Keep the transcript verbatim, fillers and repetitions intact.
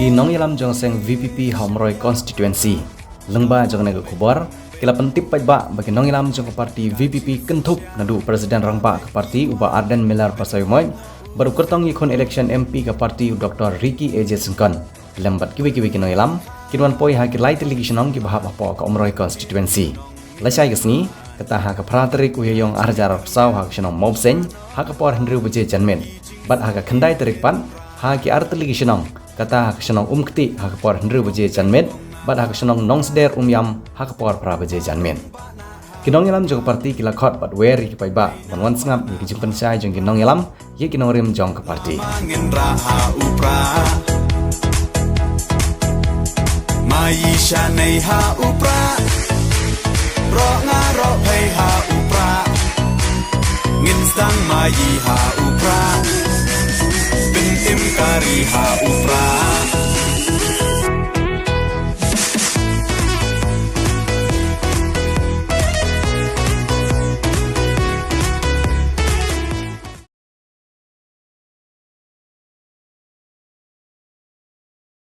Ki nongïalam jong seng VPP ha Umroi constituency. Lyngba jong kane ka khubor, ki la pyntip paidbah ba ki nongïalam jong ka parti VPP kynthup naduh President Rangbah ka parti u Bah Ardent Miller Basaiawmoit bad u kyrtong ïakhun election MP ka parti u Dr Ricky A J Syngkon, lem bad kiwei kiwei ki nongïalam, kin wan poi ha ki lai tylli ki shnong kiba hap hapoh ka Umroi constituency. Lashai ka sngi, kata ha ka phra tarik u Ïaïong ar hajar arphew saw ha ka shnong Mawbseiñ, ha ka por hynriew baje janmiet, bad ha ka khyndai tarik pat, ha ki ar tylli ki shnong, kata ha ka shnong Umktieh ha ka por hynriew baje janmiet, bad ha ka shnong Nongsder Umïam ha ka por phra baje janmiet. Ki nongïalam jong ka parti ki la khot bad wer ïa ki paidbah ban wan sngap ïa ki jingpynshai jong ki nongïalam ïa ki nongrim jong ka parti. Ngin rah ha u Prah. Mai sha nei ha u Prah. Roh nga roh phei ha u Prah. Ngin sdang mai ha u Prah. Pyntim kari ha u Prah.